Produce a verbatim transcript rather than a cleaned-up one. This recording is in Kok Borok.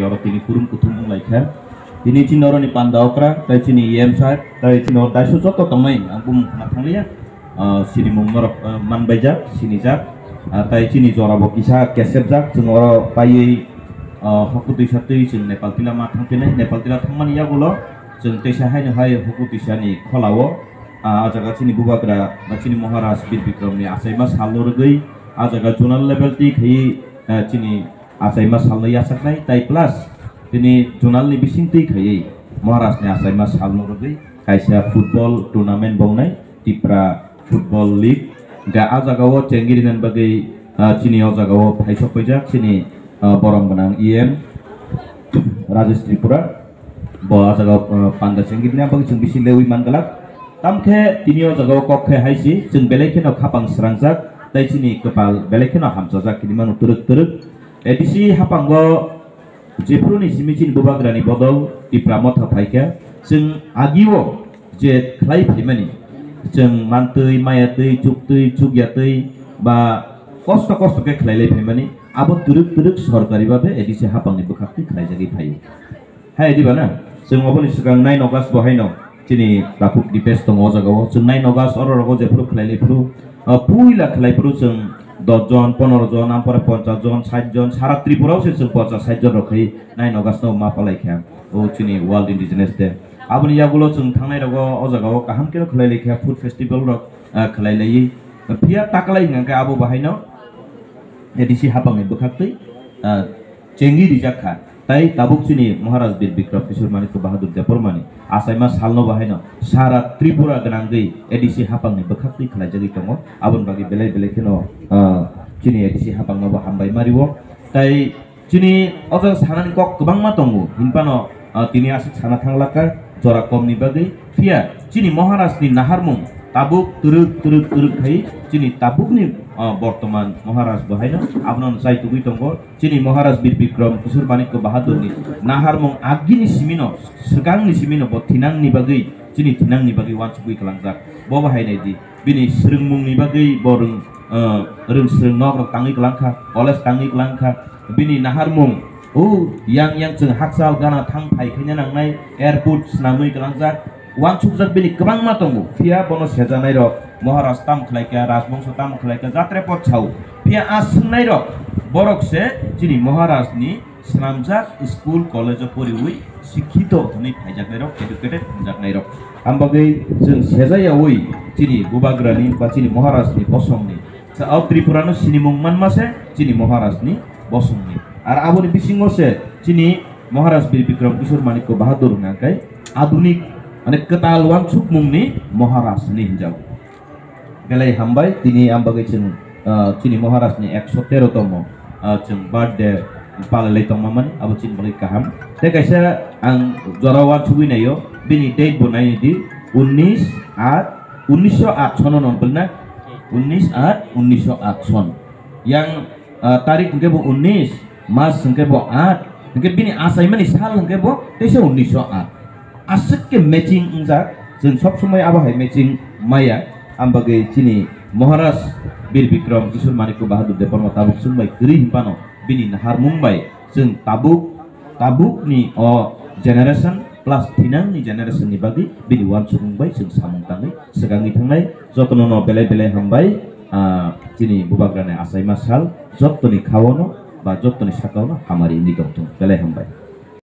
Oro tini kurum kuthum wng lai kha. Tini chini oroni panda okra, tai chini E M sir, tai chini oro daiso joto tongnai, ang bumung khna thang liya. Ah, sinimung norok, ah, manbaijak, sinijak. Ah, tai chini jora bo kisa kesepjak, chwng oro paiwi, ah, hoku twisa twi chwng Nepal tila ma thang phinai. Nepal tila thangmani yagulo chwng teisa haino hai hoku twisani kholao, ah, ah jaga chini bubagra ba chini Maharaj Bir Bikramni achaima salno rwgwi, ah jaga zonal level twi khaiwi, ah, chini achaima salno yachaknai, tai plus tini zonalni bisingtwi khaiwi Maharajni achaima salno rwgwi kaisa football tournament bongnai, Tipra Football League. Hingkhe ah jagao chengiri nani bagwi, ah, chini o jagao phaisok paijak chini, ah, borom gwnang E M Rajesh Tripura. Bo ah jagao, ah, panda chengiri nani bagwi chwng bisi lewi man glak. Tamkhe tini o jagao kok khe hai si, chwng belai kheno khapang srangjak, tai chini kwpal belai kheno hamchajak hinwi mano twrwk twrwk. A D C haphango jephuruni simi chini bubagrani bodol Tipra Motha phaikha, chwng agio je khlai phaimani, chwng mantwi, mayatwi, chuktwi, chukyatwi ba kosto kosto khe khlai lai phaimani, abo twrwk twrwk sorkari babe A D C haphangni bwkhaktwi khlaijagwi phaio. Hai diba na? Chwng oboni swkang nine August bo haino chini takhuk Dipesh tongo o jagao. Chwng nine August oro rogo jephuru khlai lai phuru, ah, puila khlai phuru chwng dos jon, pondro jon, ampore ponchas jon, sait jon, sara Tripura o se chwng ponchas sait jon rok khai nine August no ma palai kha. O chini World Indigenous Day. Aboni yagulo chwng thangnai rogo o jagao kaham khe khlai lai kha food festival rok, ah, khlai lai. Phiya taklai hingkha khe abo bahaino A D C haphangni bwkhaktwi, ah, chengwi rijak kha. Tai tabuk chini Maharaj Bir Bikram Kishore Manikya Bahadur Debbarmani achaima salno bahaino sara Tripura gwnangwi A D C haphangni bwkhaktwi khlaijagwi tongo. Aboni bagwi belai belai kheno, ah, chini A D C haphangno bo hambai mario. Tai chini o jaga sanani kok kwbangma tongo, hinphano, ah, tini aswk sana thanglakha jora komni bagwi. Phiya chini Maharajni naharmung tabuk twrwk twrwk twrwk khai chini tabukni, ah, bortoman Maharaj bahaino abono chai tugwi tongo. Chini Maharaj Bir Bikram Kishore Manikya Bahadurni naharmung agini simino, swkangni simino bo thinangni bagwi, chini thinangni bagwi uansukwi kwlangjak. Bo bahai nai di, bini swrwngmungni bagwi bo rwng, ah, rwng swrwng nok rok tangwi kwlangkha, college tangwi kwlangkha. Bini naharmung, o yang yang chwng hakchal gana thang phai khaina nangnai, airport swnamwi kwlangjak. Uansukjak bini kwbangma tongo, phiya bono sejanai rok, Maharaj tam khlai kha, Rajbongso tam khlai kha, jatre pot sao. Phiya a swngnai rok, borok se chini Maharaj ni swnamjak school, college o poriwi sikhito hwnwi phaijaknai rok, educated hwnjaknai rok. Ang bagwi chwng sejayawi chini bubagrani ba chini Maharaj ni bosongni, sa o Tripura no sinimung manma se chini Maharaj ni bosongni. Ar aboni bisingo se chini Maharaj Bir Bikram Kishore Manikya Bahadur hwnka khe adunik, mane kwtal uansukmungni Maharaj hinwi hinjago. Belai hambai, tini ang bagwi chwng, ah, chini Maharaj ni ekso tero tongmo, ah, chwng birthday palai lai tongma mani, abo chini bagwi kaham. Tei kaisa ang jora uansugwi naio, bini date bo naini di, unnish aat, unnisho aat sono non bwlna, unnish aat, unnisho aat son. Yang ah, tarik hwnkhe bo unnish, mas hwnkhe bo aat, hwnkhe bini achaimani sal hwnkhe bo teisa unnisho aat. Aswk khe matching wngjak, chwng sob somoi abo hai matching maya, ang bagwi chini Maharaj Bir Bikram Kishore Manikya Bahadur Debbarma tabuk chwng bai kwrwi hinphano bini naharmung bai chwng tabuk, tabukni o generation plus thinangni generation ni bagwi bini uansukmung bai chwng samung tangwi swkangwi thangnai. Jotono no belai belai hambai, ah, chini bubagrani achaima sal jottoni khaono ba jottoni sakaono hamari wngwi tongthung. Belai hambai.